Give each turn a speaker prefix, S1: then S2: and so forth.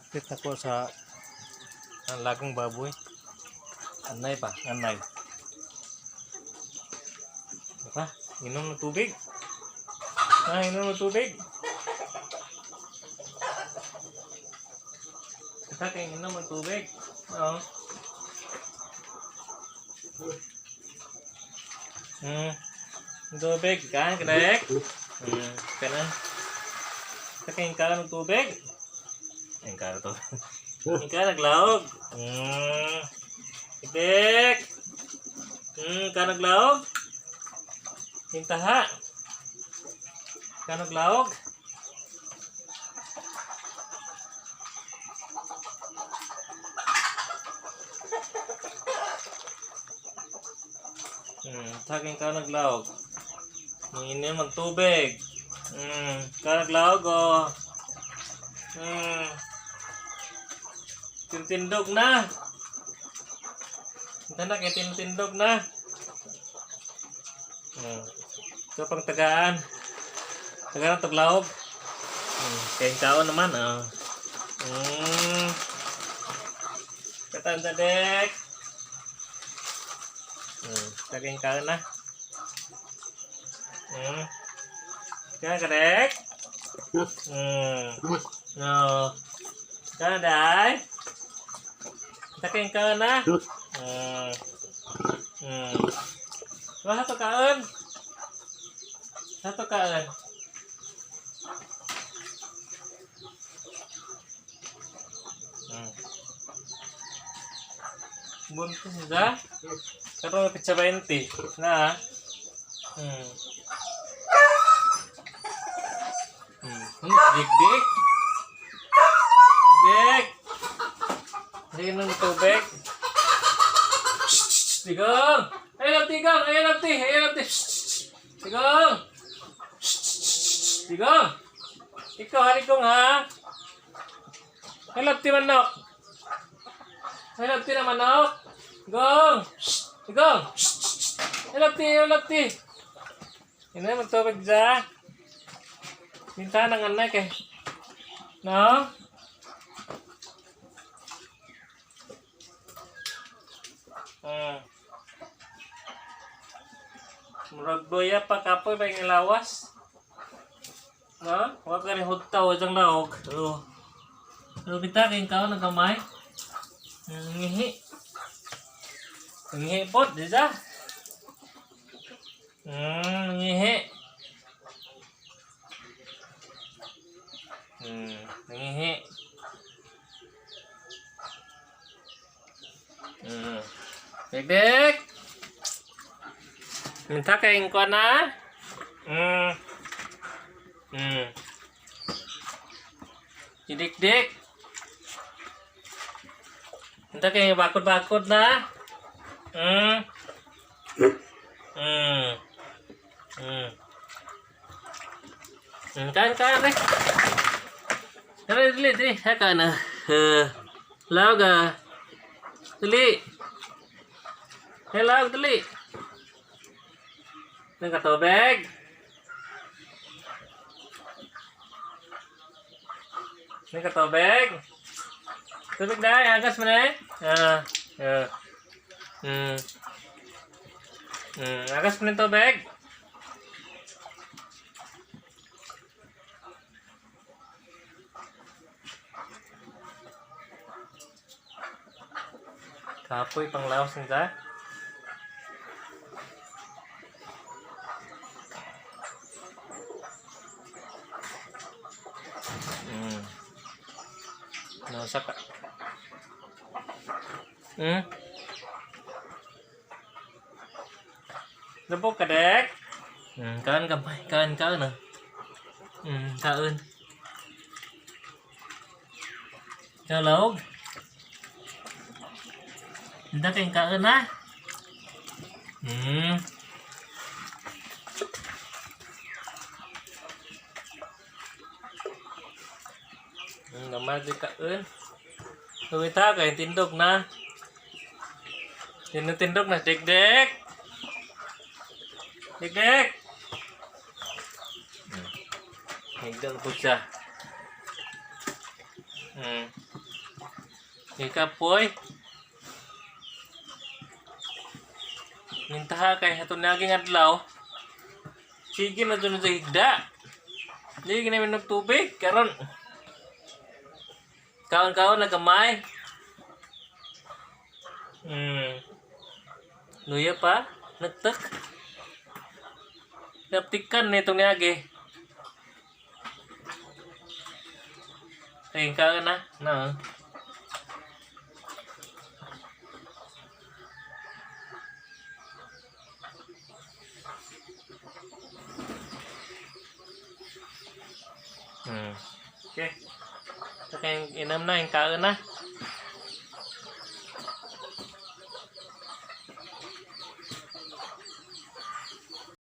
S1: Hapit na ko sa ang lagong baboy. Anay pa, anay. Diba? Inom ng tubig. Ah, inom ng tubig. Kita kay inom ng tubig. Oo. Hmm. Tubig, kan, kadek? Kanan. Kita kay kaon ng tubig. Ay, kaon tubig. Ikaw naglaog. Dek. Ka naglaog. Hintaha. Ka naglaog. Taking ka naglaog. Nginin magtubig. Ka naglaog oh. Tintindog na. Ito na, kay tintindog na. Ito pang tagaan. Tagaan ng taglaog. Kaya kaon naman, oh. Katanda dek. Tagay kaon na. Kaya ka dek. No. Kaya day. Tagay kaon na. Wah, to kaon. Sato kaon. Buntis siya. Karon pizza 20. Na. Dik dik. Dik. Sige nang tubig. Shh, Tigong! Ayun lang, Tigong! Ayun lang, ti! Ayun lang, ti! Shh, Tigong! Shh, Tigong! Ikaw, haligong ha? Ayun lang, ti manok! Ayun lang, ti na manok! Tigong! Shh, Tigong! Shh, Ayun lang, ti! Ayun lang, ti! Yun na, magtubig dyan. Minta ng anak eh. No? Murag doya pa kapoy pa yung lawas. No? Huwag ka rin hugtaw diyang laog. Oo. Pero bita kayong kaon ng kamay. Ngihi. Ngihi po, di ba? Ngihi. Ngihi. Bebek. Minta kayong kuha na. Didik-dik. Minta kayong bakod-bakod na. Kain, kain, eh. Dali, dali, dali. Haka na. Laog ah. Dali. Hey, laog, dali. Nagkatubig. Nagkatubig. Tubig na, agas mo na eh. Ah, ah. Agas mo na yung tubig. Kapoy pang laos nita. No, saka. Lubog ka, Dek? Kaon kamay. Kaon, kaon ah. Kaon. Kalog. Hindi kayong kaon na. Naman di kaon. Tuwita kay tindog na. Tindog na dik dik. Dik dik. Higdan po siya. Ikapoy. Nintaha kay atong naging adlaw. Sige na dun sa higda. Hindi ginamin ng tubig. Karon. Kaon-kaon na gamay. Luya pa. Nagtak. Naptikan na itong niyagi. Ayun ka na. No. Okay. Saka yung inam na, yung kaon na.